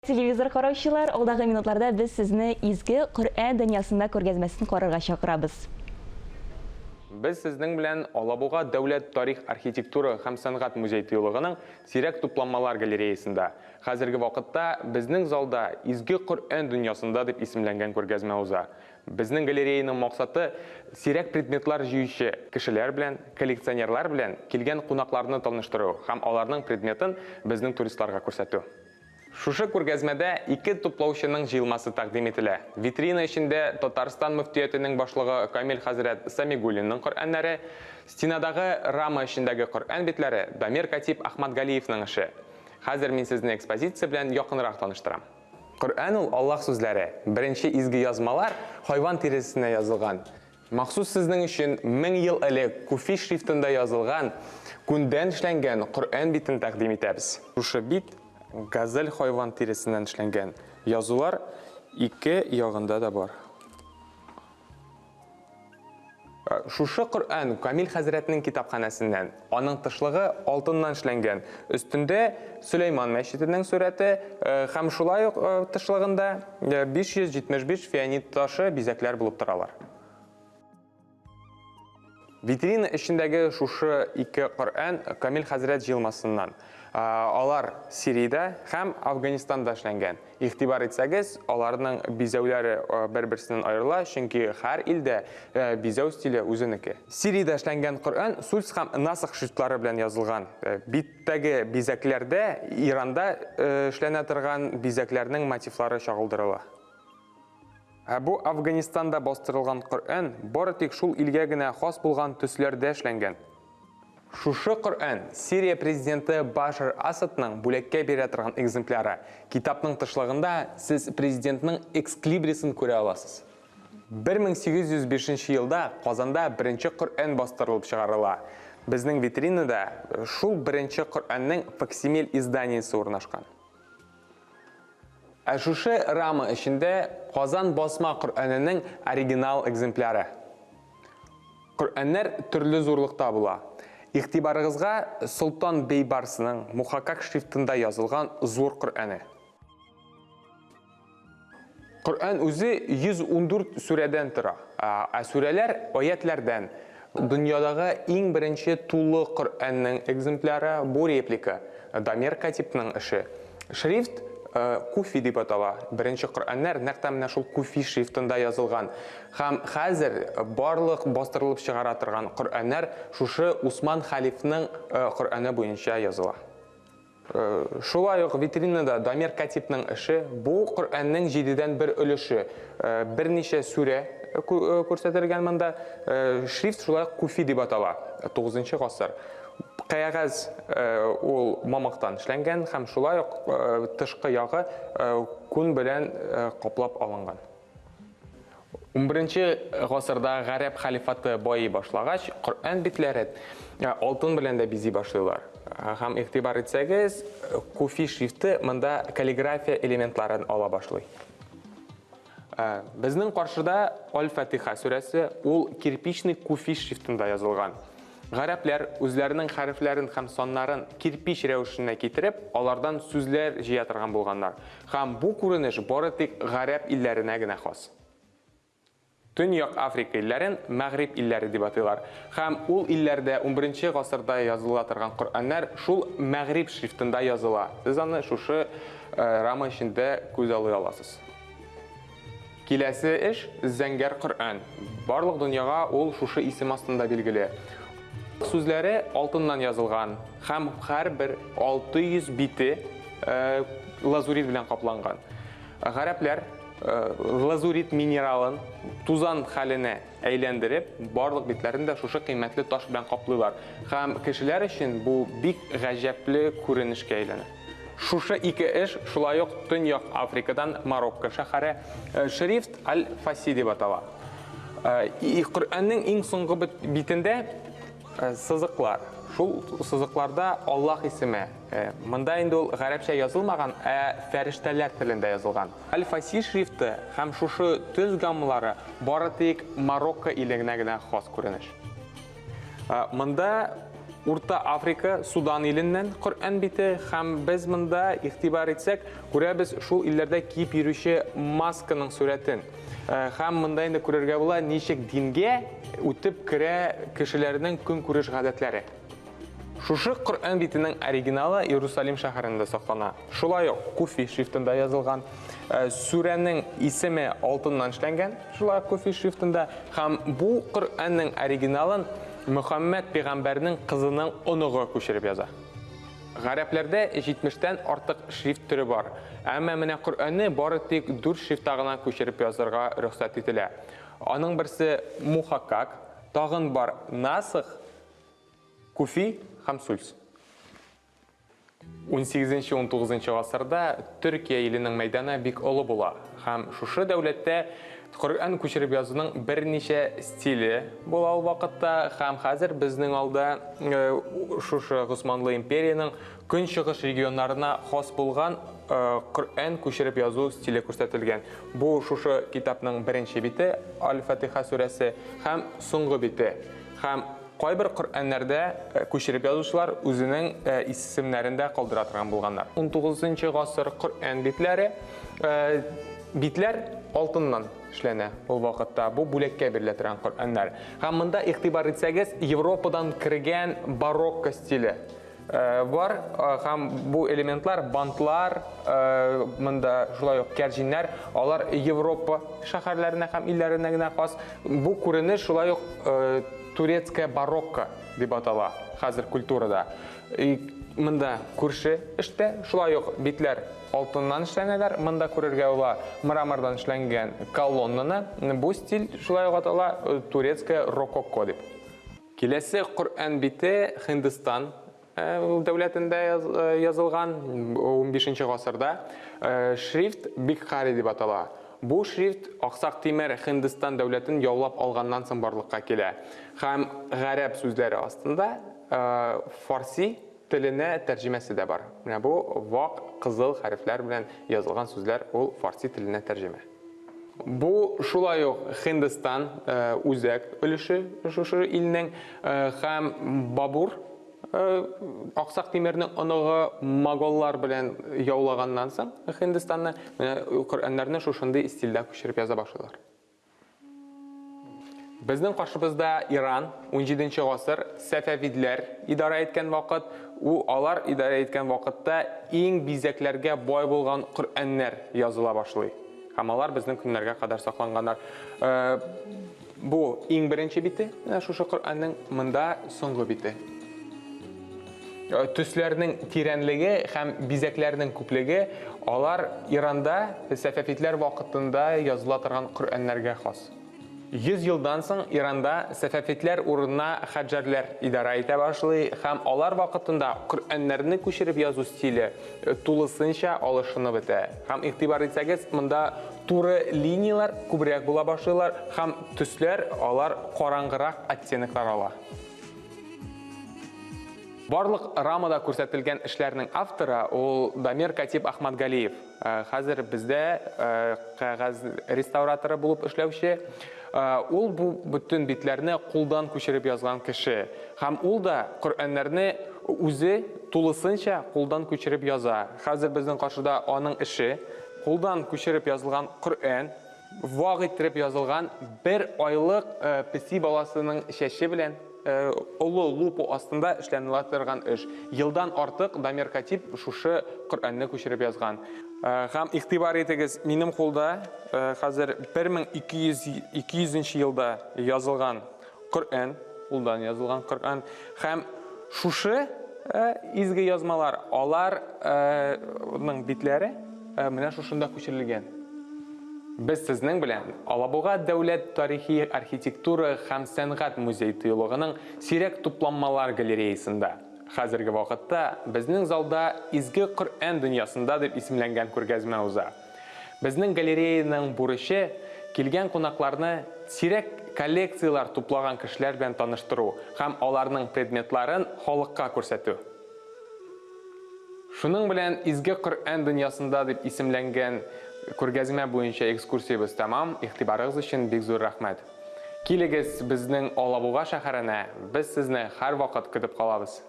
Телевизор караучылар, алдагы минутларда без сезне Изге Коръән дөньясында күргәзмәсен карарга чакырабыз. Без сезнең белән Алабуга дәүләт тарих-архитектура һәм сәнгать музей-тыюлыгының сирәк тупланмалар галереясында. Хәзерге вакытта безнең залда Изге Коръән дөньясында дип исемләнгән күргәзмә уза. Безнең галереяның максаты, сирәк предметлар җыючы кешеләр белән, коллекционерлар белән килгән кунакларны таныштыру һәм аларның предметын безнең туристларга күрсәтү. Шушы күргәзмәдә ике туплаучының җыелмасы тәкъдим ителә. Витрина эчендә Татарстан мөфтиятенең башлыгы Камил хәзрәт Сәмигуллинның Коръәннәре, стенадагы рама эчендәге Коръән битләре Дамир Катип Әхмәтгалиевның эше. Хәзер мин сезне экспозиция белән якынрак таныштырам. Коръән ул Аллаһ сүзләре. Беренче изге язмалар хайван тиресенә язылган. Махсус сезнең өчен 1000 ел элек куфи шрифтында язылган, күндән эшләнгән Коръән битен тәкъдим итәбез. Шушы бит газель хайван тиресеннән эшләнгән. Язулар ике ягында да бар. Шушы Коръән Камил хәзрәтнең китапханәсеннән. Аның тышлыгы алтыннан эшләнгән. Өстендә Сөләйман мәчетенең сурәте һәм шулай ук тышлыгында 575 фианит ташы бизәкләр булып торалар. Витрина эчендәге шушы ике Коръән Камил хәзрәт җыелмасыннан. Алар Сириядә һәм Афганистанда эшләнгән. Игътибар итсәгез, аларның бизәүләре бер-берсеннән аерыла, чөнки һәр илдә бизәү стиле үзенеке. Сириядә эшләнгән Коръән Сульс һәм Насх шрифтлары белән язылган. Биттәге бизәкләрдә Иранда эшләнә торган бизәкләрнең мотивлары чагылдырыла. Ә бу Афганистанда бастырылган Коръән бары тик шул илгә генә хас булган төсләрдә эшләнгән. Шушы Коръән, Сирия президенты Башар Асадның бүләккә бирә торган экземпляры. Китапның тышлыгында сез президентның эксклибрисын күрә аласыз. 1805 нче елда Казанда беренче Коръән бастырылып чыгарыла. Безнең витринада шул беренче Коръәннең факсимиль изданиесе урнашкан. Ә шушы рама эчендә Казан басма Коръәненең оригинал экземпляры. Коръәннәр төрле зурлыкта була. Игътибарыгызга Солтан Бейбарсның мухаккак шрифтында язылган зур Коръәне. Коръән үзе 114 сүрәдән тора, ә сүрәләр аятьләрдән. Дөньядагы иң беренче тулы Коръәннең экземпляры бу реплика, Дамир Катибның эше. Шрифт Куфи дип атала. Беренче Коръәннәр нәкъ тә менә шул Куфи шрифтында язылган. Һәм хәзер барлык бастырылып чыгара торган Коръәннәр шушы Усман хәлифның Коръәне буенча языла. Шулай ук витринада Дамир Катибның эше, бу Коръәннең җидедән бер өлеше, берничә сүрә күрсәтелгән монда. Шрифт шулай ук Куфи дип атала, тугызынчы гасыр. Кәгазь ул мамыктан эшләнгән һәм шулай ук тышкы ягы күн белән каплап алынган. Унберенче гасырда гарәп халифаты байый башлагач, Коръән битләрен алтын белән дә бизи башлыйлар. Һәм игътибар итсәгез, куфи шрифты монда каллиграфия элементларын ала башлый. Безнең каршыда Аль-Фатиха сүрәсе, ул кирпичный куфи шрифтында язылган. Гарәпләр үзләренең хәрефләрен һәм саннарын кирпич рәвешенә китереп, алардан сүзләр җыя торган булганнар. Һәм бу күренеш бары тик гарәп илләренә генә хас. Төньяк Африка илләрен Мәгъриб илләре дип атыйлар. Һәм ул илләрдә унберенче гасырда языла торган Коръәннәр шул Мәгъриб шрифтында языла. Сез аны шушы рама эчендә күзаллый аласыз. Киләсе эш, Зәңгәр Коръән. Барлык дөньяга ул шушы исем астында билгеле. Сүзләре алтыннан язылган һәм һәрбер 600 бите лазурит белән капланган. Гарәпләр лазурит минералын тузан хәленә әйләндереп, барлык битләрен дә шушы кыйммәтле таш белән каплыйлар. Һәм кешеләр өчен бу бик гаҗәпле күренешкә әйләнә. Шушы ике эш шулай ук Төньяк Африкадан Марокко шәһәре Шрифт аль-Фаси дип атала. Коръәннең иң соңгы битендә сызыклар. Шул сызыкларда Аллаһ исеме. Монда инде ул гарәпчә язылмаган, ә фәрештәләр телендә язылган. Аль-Фаси шрифты һәм шушы төс гаммалары бары тик Марокко иленә генә хас күренеш. Монда Урта Африка, Судан иленнән Коръән бите һәм без монда игътибар итсәк, күрәбез шул илләрдә киеп йөрүче масканың сурәтен. Һәм монда инде күрергә була, ничек дингә үтеп керә кешеләрнең көнкүреш гадәтләре. Шушы Коръән битенең оригиналы Иерусалим шәһәрендә саклана. Шулай ук Куфи шрифтында язылган. Сүрәнең исеме алтыннан эшләнгән, шулай ук Куфи шрифтында. Һәм бу Коръәннең оригиналын Мөхәммәд пигамбәрнең кызының оныгы күчереп яза. Гарәпләрдә җитмештән артык шрифт төре бар. Әмма менә Коръәнне бары тик дүрт шрифтта гына күчереп язырга рөхсәт ителә. Аның берсе мухаккак, тагын бар насых, куфи һәм сульс. Унсигезенче-унтугызынчы гасырда Төркия иленең мәйданы бик олы була һәм шушы дәүләттә Коръән күчереп язуның берничә стиле була ул вакытта һәм хәзер безнең алда шушы Госманлы империянең көнчыгыш регионнарына хас булган Коръән күчереп язу стиле күрсәтелгән. Бу шушы китапның беренче бите, Аль-Фатиха сүрәсе һәм соңгы бите. Һәм Кайбер Коръәннәрдә күчереп язучылар үзенең исемнәрен дә калдыра торган булганнар. Унтугызынчы гасыр Коръән битләре, битләр алтыннан эшләнә ул вакытта. Бу бүләккә бирелә торган Коръәннәр. Һәм монда игътибар итсәгез, Европадан кергән барокко стиле бар һәм бу элементлар, бантлар, монда шулай ук кәрҗиннәр, алар Европа шәһәрләренә һәм илләренә генә хас. Бу күренеш шулай ук турецкая барокко дип атала хәзер культурада. Монда күрше эштә шулай ук битләр алтыннан эшләнәләр. Монда күрергә була мрамордан эшләнгән колоннаны. Бу стиль шулай ук атала турецкая рококо дип. Киләсе Коръән бите Һиндстан дәүләтендә язылган, унбишенче гасырда. Шрифт Бикхари дип атала. Бу шрифт Аксак Тимер Һиндстан дәүләтен яулап алганнан соң барлыкка килә. Һәм гарәп сүзләре астында фарси теленә тәрҗемәсе дә бар. Менә бу вак кызыл хәрефләр белән язылган сүзләр ул фарси теленә тәрҗемә. Бу шулай ук Һиндстан үзәк өлеше шушы илнең һәм Бабур Аксак Тимернең оныгы моголлар белән яулаганнан соң Һиндстанны менә Коръәннәрне шушындый стильдә күчереп яза башлыйлар. Безнең каршыбызда Иран, унҗиденче гасыр, сәфәвидләр идарә иткән вакыт. У алар идарә иткән вакытта иң бизәкләргә бай булган Коръәннәр языла башлый. Һәм алар безнең көннәргә кадәр сакланганнар. Бу иң беренче бите, менә шушы Коръәннең, монда соңгы бите. Төсләрнең тирәнлеге һәм бизәкләрнең күплеге алар Иранда сәфәфитләр вакытында языла торган Коръәннәргә хас. 100 елдан соң Иранда сәфәфитләр урынына хаджарләр идарә итә башлый һәм алар вакытында Коръәннәрне күчереп язу стиле тулысынча алышынып бетә. Һәм игътибар итсәгез, монда туры линияләр күбрәк була башлыйлар һәм төсләр алар караңгырак оттеноклар ала. Барлык рамада күрсәтелгән эшләрнең авторы ул Дамир Катип Ахматгалиев. Хәзер бездә кәгазь реставраторы булып эшләүче. Ул бу бөтен битләрне кулдан күчереп язган кеше. Һәм ул да Коръәннәрне үзе тулысынча кулдан күчереп яза. Хәзер безнең каршыда аның эше, кулдан күчереп язылган Коръән. Вак иттереп язылган бер айлык песи баласының чәче белән олы лупа астында эшләнелә торган эш. Елдан артык Дамир Катип шушы Коръәнне күчереп язган. Һәм игътибар итегез, минем кулда хәзер 1200 нче елда язылган Коръән, кулдан язылган Коръән. Һәм шушы изге язмалар, алар ның битләре менә шушында күчерелгән. Без сезнең белән Алабуга дәүләт тарихи архитектура һәм сәнгать музей-тыюлыгының сирәк тупланмалар галереясында. Хәзерге вакытта безнең залда Изге Коръән дөньясында дип исемләнгән күргәзмә уза. Безнең галереяның бурычы, килгән кунакларны сирәк коллекцияләр туплаган кешеләр белән таныштыру һәм аларның предметларын халыкка күрсәтү. Шуның белән Изге Коръән дөньясында дип исемләнгән күргәзмә буенча экскурсиябез тәмам. Игътибарыгыз өчен бик зур рәхмәт. Килегез безнең Алабуга шәһәренә, без сезне һәрвакыт көтеп калабыз.